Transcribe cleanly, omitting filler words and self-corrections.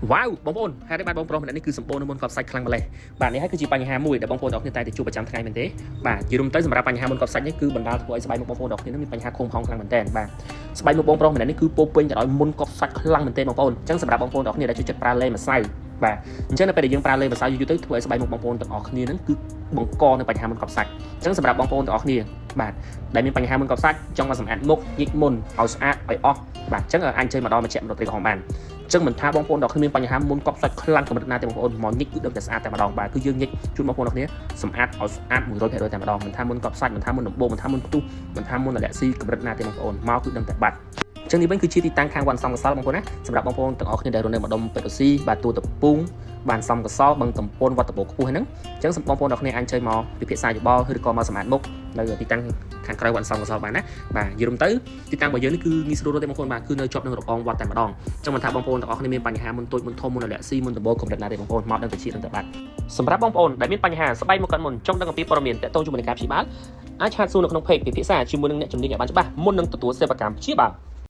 វ៉ាវបងប្អូនហេតុអីបានបងប្រុសម្នាក់នេះគឺសម្បូរនៅមុនកប់សាច់ខ្លាំងម្ល៉េះបាទនេះហើយគឺជាបញ្ហាមួយដែលបងប្អូនទាំងអស់គ្នាតែតែជួបប្រចាំថ្ងៃមែនទេបាទជារួមទៅសម្រាប់បញ្ហាមុនកប់សាច់នេះគឺបណ្ដាលធ្វើឲ្យស្បែកមុខបងប្អូនទាំងអស់គ្នានឹងមានបញ្ហាខូងផោងខ្លាំងមែនទែនបាទស្បែកមុខបងប្រុសម្នាក់នេះគឺពោពេញទៅដោយមុនកប់សាច់ខ្លាំងមែនទែនបងប្អូនអញ្ចឹងសម្រាប់បងប្អូនទាំងអស់គ្នាដែលចូលចិត្តប្រើឡេម្សៅបាទអញ្ចឹងនៅពេលដែលយើងប្រើឡេម្សៅយូរៗទៅធ្វើឲ្យស្បែកមុខបងប្អូនទាំងអស់គ្នានឹងគឺបង្កនៅបញ្ហាមុនកប់សាច់អញ្ចឹងសម្រាប់បងប្អូនទាំងអស់គ្នាបាទដែលមានបញ្ហាមុនកប់សាច់ចង់មកសម្អាតមុខញិចមុនឲ្យស្អាតឲ្យអស់បាទអញ្ចឹងអាចអញ្ជើញមកដល់មជ្ឈមណ្ឌលត្រីក្រហមបាន ចឹងមិនថាបងប្អូនដល់គ្នាមានបញ្ហាមុនកប់សាច់ខ្លាំងកម្រិតណាទេបងប្អូនមកញិចគឺដឹងតែស្អាតតែម្ដងបាទគឺយើងញិចជូនបងប្អូនដល់គ្នាសម្អាតឲ្យស្អាត100%តែម្ដងមិនថាមុនកប់សាច់មិនថាមុនដំបូងមិនថាមុនផ្ទុះមិនថាមុនអាឡែស៊ីកម្រិតណាទេបងប្អូនមកគឺដឹងតែបាត់ចឹងនេះវិញគឺជាទីតាំងខាងវត្តសំកសលបងប្អូនណាសម្រាប់បងប្អូនទាំងអស់គ្នាដែលរស់នៅម្ដុំពេទ្យអូស៊ីបាទទួលតពូងបានសំកសលបឹងកំពូនវត្តតបោខ្ពស់ហ្នឹងចឹងសូមបងប្អូនទាំងគ្នាអាចជើញមកពិភាក្សាយោបល់ឬក៏មកសម្អាតមុខនៅទីតាំងខាងក្រៅវត្តសំកសលបានណាបាទនិយាយរួមទៅទីតាំងរបស់យើងនេះគឺងាយស្រួលរត់ទេបងប្អូនបាទគឺនៅជាប់នឹងរបងវត្តតែម្ដង ចឹងមិនថាបងប្អូនទាំងអស់គ្នាមានបញ្ហាមុនតូចមុនធំមុនអាឡែស៊ីមុនដំបូលកម្រិតណាទេបងប្អូនមកដឹងតែជាដឹងតែបាត់សម្រាប់បងប្អូនដែលមានបញ្ហាស្បែកមុខកាត់មុនចង់ដឹងអំពីព័ត៌មានទាក់ទងជាមួយនឹងការព្យាបាលអាច chat សួរនៅក្នុង page ពិភាក្សាជាមួយនឹងអ្នកជំនាញឲ្យបានច្បាស់មុននឹងទទួលសេវាកម្មព្យាបាល។